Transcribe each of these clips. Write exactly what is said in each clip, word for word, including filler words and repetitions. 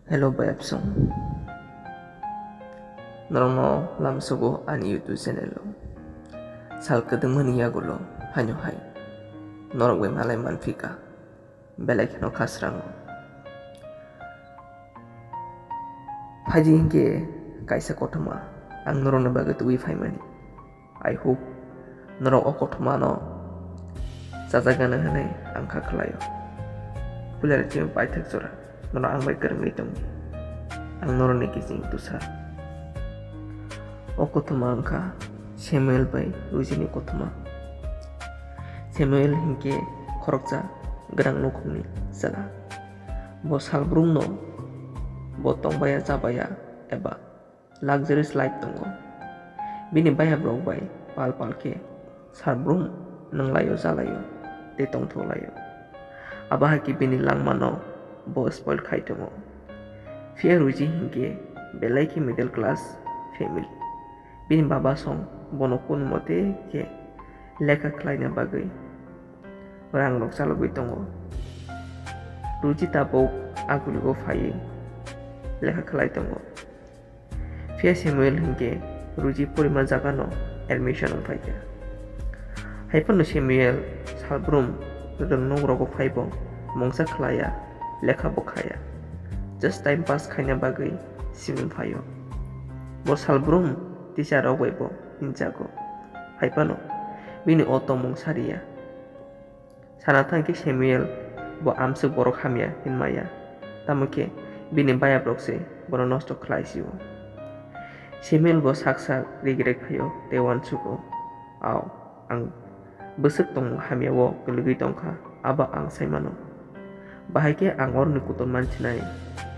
Hello bayapsong. Norokno lamsogo ani YouTube channel o. Sal kwdwngmani yagulo haino hai norok bai malai manphika. Belai kheno khasrango. Phaidi hinkhe kaisa kothoma ang norokni bagwi tubui phaimani. I hope norok o kothomano chajakgana hwnwi ang kha khlaio. Puila rw chini paithak jora norok ang bai kwrwngwi tongdi. Ang norokni kiching tusa. O kothoma wngkha Samuel bai Rujini kothoma. Samuel hinkhe khoroksa gwnang nukhungni chwla. Bo salbrumno bo tongbaya chabaya eba luxurious life tongo. Bini bayabrok bai pal pal khe salbrum nwnglaio, jalaio tei tongthok laio. Abo hai khe bini langmano bo spoil khai tongo. Phiya Ruji hinkhe belai khe middle class family. Bini baba song bono kunu mote khe lekha khlaina bagwi rang rok chalogwi tongo. Ruji tabuk aguligo phaiwi lekha khlai tongo. Phiya Samuel hinkhe Ruji porima jagano admission wng phaikha. Haiphano Samuel salbrum rwngnok rogo phaibo mungsa khlaiya, lekha bo khaya. Just time pass khaina bagwi simung phaio. Bo salbrum teacher rok bai bo hinjago. Haiphano bini o tongmung sariya. Sana thang khe Samuel bo amswk borok hamya hinmaya, tamo khe bini bayabrok se bono nosto khlai sio. Samuel bo sak sak regret khaio tei uansugo, "Ao, ang bwswk tongmung hamya o kwlwgwi tongkha, abo ang sai mano. Bahai khe ang oroni kutung manchinai,"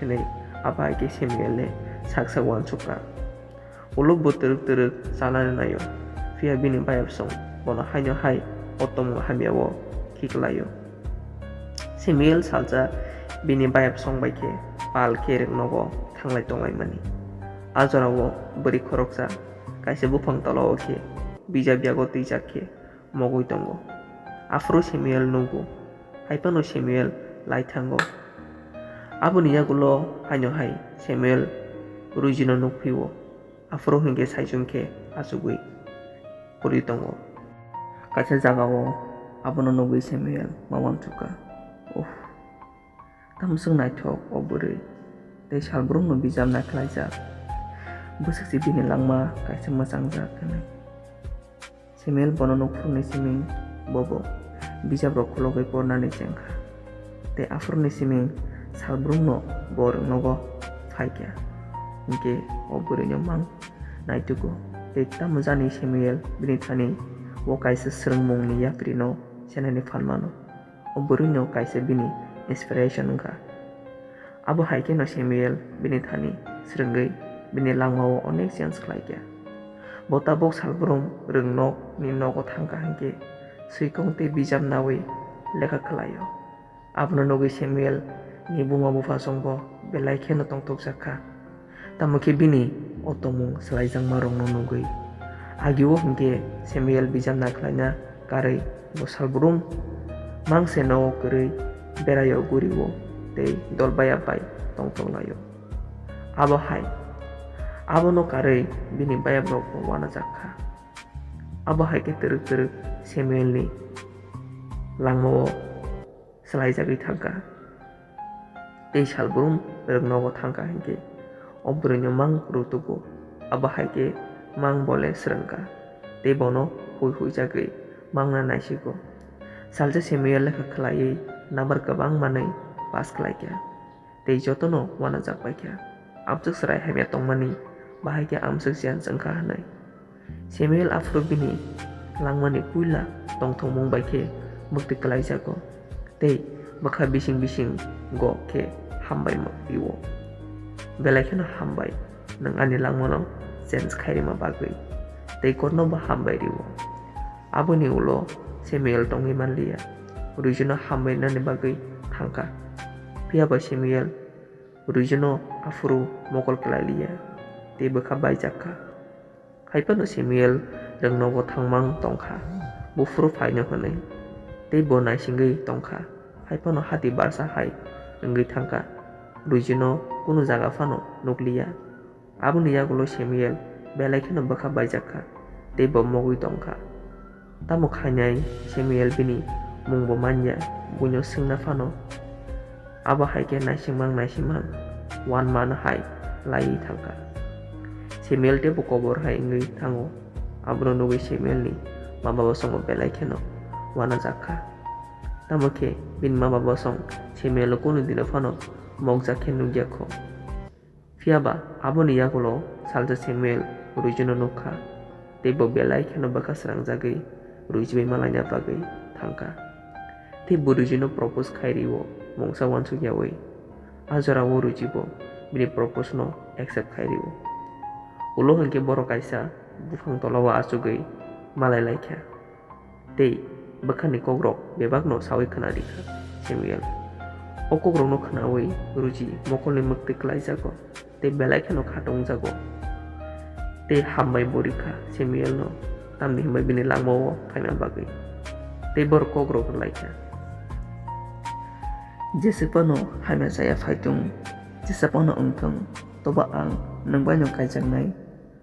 hwnwi abo hai khe Samuel le sak sak uansukha. Ulo bo twrwk twrwk chanani naio, phiya bini bayapsong bono haino hai o tongmung hamya o khiklaio. Samuel salsa bini bayapsong bai khe pal khe rwngnogo thanglai tonglaimani. A jorao bwrwi khoroksa kaisa buphang tolao khe bijap yago twijak khe mogwi tongo. Aphuru Samuel nugo, haiphano Samuel lai thango. Aboni yagulo haino hai Samuel Rujino nukphio. Aphuru hinkhe saichung khe achugwi kwrwi tongo. Kaisa jagao abono nugwi Samuel ma uansukha, "Uff, tamo chwng naithok o bwrwi, tei salbrumno bijap naikhlaijak. Bwswk se bini langma kaisa mwchangjak," hwnwi. Samuel bono nukphuruni siming bobo bijaprok khulogwi pornani chengkha. Tei aphuruni siming salbrumno bo rwngnogo phaikha. Hinkhe o bwrwino mang naitugo. Tei tamo jani Samuel bini thani o kaisa swrwngmungni yaprino senani phan mano. O bwrwino kaisa bini inspiration wngkha. Abo hai kheno Samuel bini thani swrwngwi bini langmao onek change khlaikha. Bo tabuk salbrum rwngnokni nogo thangkha hinkhe swikong tei bijap naui lekha khlaio. Abono nugwi Samuel ni buma buphasongbo belai kheno tongthokjak kha. Tamo khe bini o tongmung swlaijakmarokno nugwi. Agio hinkhe Samuel bijap nakhlaina karwi bo salbrum mangse nogo kwrwi beraio, gurio tei dol bayap bai tongthok laio. Abo hai, abono karwi bini bayaprokbo uanajak kha. Abo hai khe twrwk twrwk Samuelni langmao swlaijagwi thangkha. Tei salbrum rwngnogo thangkha hinkhe o bwrwino mang rwtugo, abo hai khe mang bole swrwngkha tei bono hui huijagwi mangna naisigo. Salsa Samuel lekha khlaiwi number kwbang manwi pass khlaikha tei jotono uanajak paikha. Amswk chwrai hamya tongmani bahai khe amswk chance wngkha hwnwi. Samuel aphuru bini langmani puila tongthokmung bai khe mwktwi klaijago tei bwkha bising bisingo khe hambai rwo. Belai kheno hambai, nwng ani langmano change khairima bagwi tei Godnobo hambai rwo. Aboni ulo Samuel tongwi manliya, Rujuno hambai rwnani bagwi thangkha. Phiya ba Samuel Rujuno aphuru mokol khlai liya tei bwkha baijak kha. Hai phano Samuel rwngnogo thangmang tong kha, buphuru phaino hwnwi, tei bo naisingwi tong kha, hai phano hati barsa hai wngwi thang kha. Ruijino kunu jaga phano nukliya. Aboni yagulo Samuel belai kheno bwkha baijak kha tei bo mogwi tong kha. Tamo khainai Samuel bini mungbo manya, buino swngna phano. Abo hai khe naisingmang naisingmang wanmano hai laiwi thang kha. Samuel teibo kobor hai wngwi thango. Abono nugwi Samuelni ma-baba songo belai kheno uanajak kha. Tamo khe bini ma-baba song Samuelno kunu dino phano mokjak khe nukya kho. Phiya ba aboni yagulo salsa Samuel Ruijino nuk kha, tei bo belai kheno bwkha srangjagwi Ruiji bai malaina bagwi thang kha. Tei bo Ruijino propose khai rio, mungsa uansuk yaui. A jorao Ruiji bo bini propose no accept khai rio. Ulo hinkhe borok kaisa buphang tolao achugwi malai lai kha. Tei bwkhani kokrok bebakno saui khna ri kha Samuel. O kokrokno khnaui Ruiji mokolni mwktwi klaijago tei belai kheno khatung jago. Tei hambai bo ri kha Samuelno, tamni hwnba bini langmao phaina bagwi. Tei borok kokrok rw lai kha, "Jesa phano hamya chaya phai thung, jesa phano wng thung, tobo ang nwng baino kaijaknai."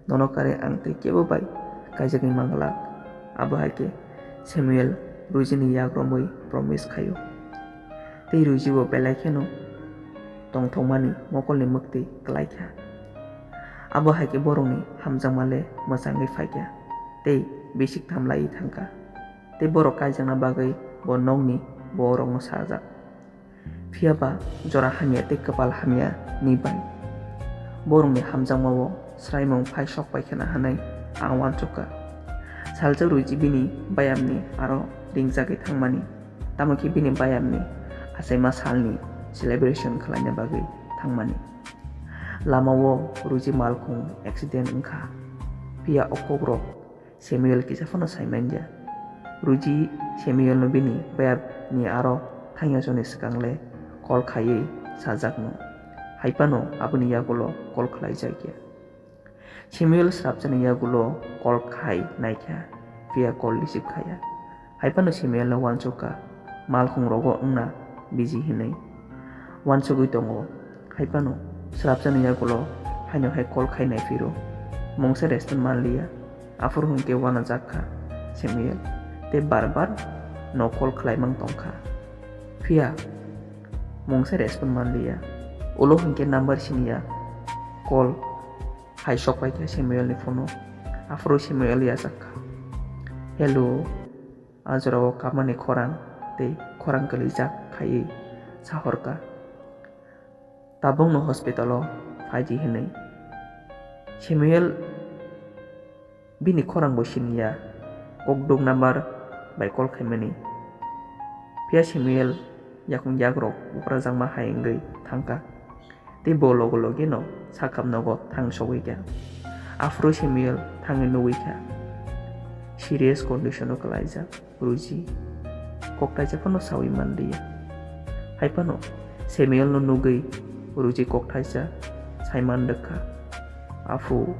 Nono karwi ang tei kebo bai kaijaknai manglak. Abo hai khe Samuel Ruijini yak romwi promise khaio. Tei Ruiji bo belai kheno tongthokmani mokolni mwktwi klai kha. Abo hai khe borokni hamjakma le mwchangwi phai kha tei bisik tham laiwi thang kha. Tei borok kaijakna bagwi bo nokni borokno sajak. Phiya ba jora hamya tei kwpal hamya ni bai borokni hamjakmao swraimung phai sok pai khna hwnwi ang uansuk kha. Salsa Ruiji bini bayamni aro ringjagwi thangmani, tamo khe bini bayamni achaima salni celebration khlaina bagwi thangmani. Lamao Ruiji malkhung accident wng kha, phiya o kokrok Samuel kisa phano sai manya. Ruiji Samuelno bini bayapni aro thangya chwngni swkang le call khaiwi sajakno. Hai phano aboni yagulo call khlai jakya. Samuel swrapjani yagulo call khai naikha, phiya call receive khaiya. Hai phano Samuelno uansuk kha, malkhung rogo wngna busy hinwi. Uansugwi tongo. Hai phano swrapjani yagulo haino hai call khai naiphiro. Mungsa respond manliya. Aphuru hwnkhe uanajak kha Samuel tei bar bar no call khlaimang tong kha. Phiya mungsa respond manliya. Ulo hwnkhe number siniya call hai sok pai kha Samuelni phone-o. Aphuru Samuel yachak kha, "Hello." A jorao kamani khorang tei khorang kwlwijak khaiwi sahor kha, "Tabukno hospital-o phaidi," hwnwi. Samuel bini khorang bo siniya, kokduk number bai call khaimani. Phiya Samuel yakung yakrok buprajakma hai wngwi thangkha. Tei bo logo logino sakam nogo thang sogwi kha. Aphuru Samuel thangwi nugwi kha, serious condition-o kwlaijak. Ruji kokthai se phano saui manliya. Hai phano Samuel no nugwi Ruji kokthaisa sai man rwkha, "Aphu,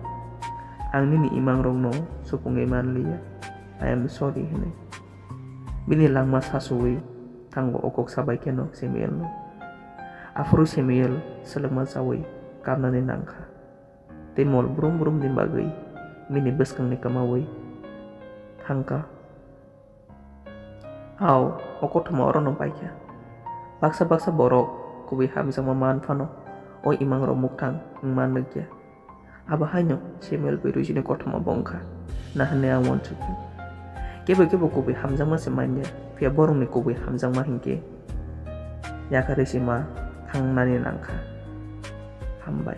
ang nini imang rokno supungwi manliya. I am sorry," hinwi. Bini langma sasuwi thango o kok sabai kheno Samuel no. Aphuru Samuel swlwngma chaui kamnani nangkha. Tei mol brum brum ni bagwi bini bwskangni kwmaui thangkha. Ao, o kothoma orono paikha. Baksa baksa borok kubui hamjakma man phano o imangrok mukthang wng man rwkya. Abo haino Samuel bai Ruijini kothoma bo wngkha, na hwnwi ang uansukha. Kebo kebo kubui hamjakma se manya, phiya borokni kubui hamjakma hinkhe yakarwi se ma thangnani nangkha. Hambai.